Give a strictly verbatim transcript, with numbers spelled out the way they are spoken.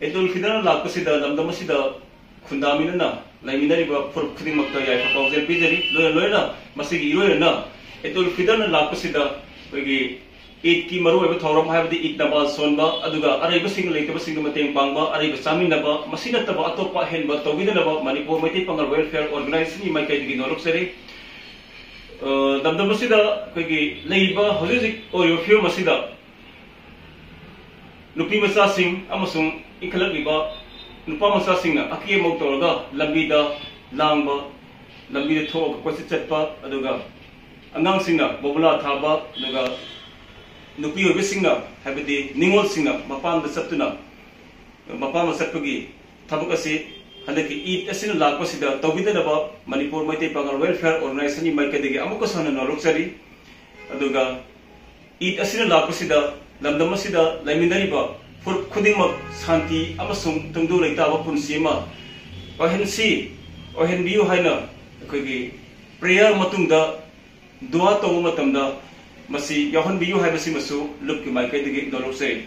ꯏꯗ ꯎꯜ ꯐꯤꯇꯔꯅ ꯂꯥꯛꯄꯁꯤꯗ ꯂꯝꯗꯝ ꯑꯁꯤꯗ ꯈꯨꯟꯗꯥꯃꯤꯟꯅꯅ ꯂꯩꯃꯤꯟꯅꯔꯤꯕ ꯐꯨꯔꯨꯞ ꯈꯨꯗꯤꯡꯃꯛꯇ ꯌꯥꯏꯐ ꯄꯥꯎꯖꯦꯜ ꯄꯤꯖꯔꯤ꯫ ꯂꯣꯏꯅ ꯂꯣꯏꯅ ꯃꯁꯤꯒꯤ ꯏꯔꯣꯏꯅ ꯏꯗ ꯎꯜ ꯐꯤꯇꯔꯅ ꯂꯥꯛꯄꯁꯤꯗ ꯑꯩꯈꯣꯏꯒꯤ ꯏꯗꯀꯤ ꯃꯔꯨꯑꯣꯏꯕ ꯊꯧꯔꯝ ꯍꯥꯏꯕꯗꯤ ꯏꯗ ꯅꯃꯥꯖ ꯁꯣꯟꯕ, ꯑꯗꯨꯒ ꯑꯔꯩꯕꯁꯤꯡ ꯂꯩꯇꯕꯁꯤꯡꯗ ꯃꯇꯦꯡ ꯄꯥꯡꯕ, ꯑꯔꯩꯕ ꯆꯥꯃꯤꯟꯅꯕ, ꯃꯁꯤ ꯅꯠꯇꯕ ꯑꯇꯣꯞꯄ ꯑꯍꯦꯟꯕ ꯇꯧꯕꯤꯗꯅꯕ ꯃꯅꯤꯄꯨꯔ ꯃꯩꯇꯩ ꯄꯥꯉꯜ ꯋꯦꯜꯐꯤꯌꯔ ꯑꯣꯔꯒꯅꯥꯏꯖꯦꯁꯟꯒꯤ ꯃꯥꯏꯀꯩꯗꯒꯤ ꯅꯣꯂꯨꯛꯆꯔꯤ꯫ ꯑ, ꯂꯝꯗꯝ ꯑꯁꯤꯗ ꯑꯩꯈꯣꯏꯒꯤ ꯂꯩꯔꯤꯕ ꯍꯧꯖꯤꯛ ꯍꯧꯖꯤꯛ ꯑꯣꯏꯔꯤꯕ ꯐꯤꯕꯝ ꯑꯁꯤꯗ ꯅꯨꯄꯤ ꯃꯆꯥꯁꯤꯡ ꯑꯃꯁꯨꯡ ꯏꯟꯈꯠꯂꯛꯂꯤꯕ ꯅꯨꯄꯥ ꯃꯆꯥꯁꯤꯡꯅ ꯑꯀꯦ ꯑꯃꯧ ꯇꯧꯔꯒ ꯂꯝꯕꯤꯗ ꯂꯥꯡꯕ, ꯂꯝꯕꯤꯗ ꯊꯣꯛꯑꯒ ꯀꯣꯏꯆꯠ ꯆꯠꯄ, ꯑꯗꯨꯒ ꯑꯉꯥꯡꯁꯤꯡꯅ ꯕꯣꯕꯨꯂꯥ ꯊꯥꯕ, ꯑꯗꯨꯒ ꯅꯨꯄꯤ ꯑꯣꯏꯕꯁꯤꯡꯅ, ꯍꯥꯏꯕꯗꯤ ꯅꯤꯉꯣꯜꯁꯤꯡꯅ ꯃꯄꯥꯝꯗ ꯆꯠꯇꯨꯅ, ꯃꯄꯥꯝꯗ ꯆꯠꯄꯒꯤ ꯊꯕꯛ ꯑꯁꯤ ꯍꯟꯗꯛꯀꯤ ꯏꯗ ꯑꯁꯤꯅ ꯂꯥꯛꯄꯁꯤꯗ ꯇꯧꯕꯤꯗꯅꯕ ꯃꯅꯤꯄꯨꯔ ꯃꯩꯇꯩ ꯄꯥꯉꯜ ꯋꯦꯜꯐꯤꯌꯔ ꯑꯣꯔꯒꯅꯥꯏꯖꯦꯁꯟꯒꯤ ꯃꯥꯏꯀꯩꯗꯒꯤ ꯑꯃꯨꯛꯀꯁꯨ ꯍꯟꯅ ꯅꯣꯂꯨꯛꯆꯔꯤ꯫ ꯑꯗꯨꯒ ꯏꯗ ꯑꯁꯤꯅ ꯂꯥꯛꯄꯁꯤꯗ ꯂꯝꯗꯝ ꯑꯁꯤꯗ ꯂꯩꯃꯤꯟꯅꯔꯤꯕ ꯐꯨꯔꯨꯞ ꯈꯨꯗꯤꯡꯃꯛ ꯁꯥꯟꯇꯤ ꯑꯃꯁꯨꯡ ꯇꯪꯗꯨ ꯂꯩꯇꯥꯕ ꯄꯨꯟꯁꯤ ꯑꯃ ꯑꯣꯏꯍꯟꯁꯤ, ꯑꯣꯏꯍꯟꯕꯤꯌꯨ ꯍꯥꯏꯅ ꯑꯩꯈꯣꯏꯒꯤ ꯄ꯭ꯔꯦꯌꯔ ꯃꯇꯨꯡꯗ ꯗꯨꯋꯥ ꯇꯧꯕ ꯃꯇꯝꯗ ꯃꯁꯤ ꯌꯥꯎꯍꯟꯕꯤꯌꯨ ꯍꯥꯏꯕꯁꯤꯃꯁꯨ ꯂꯨꯞꯀꯤ ꯃꯥꯏꯀꯩꯗꯒꯤ ꯅꯣꯂꯨꯛꯆꯩ꯫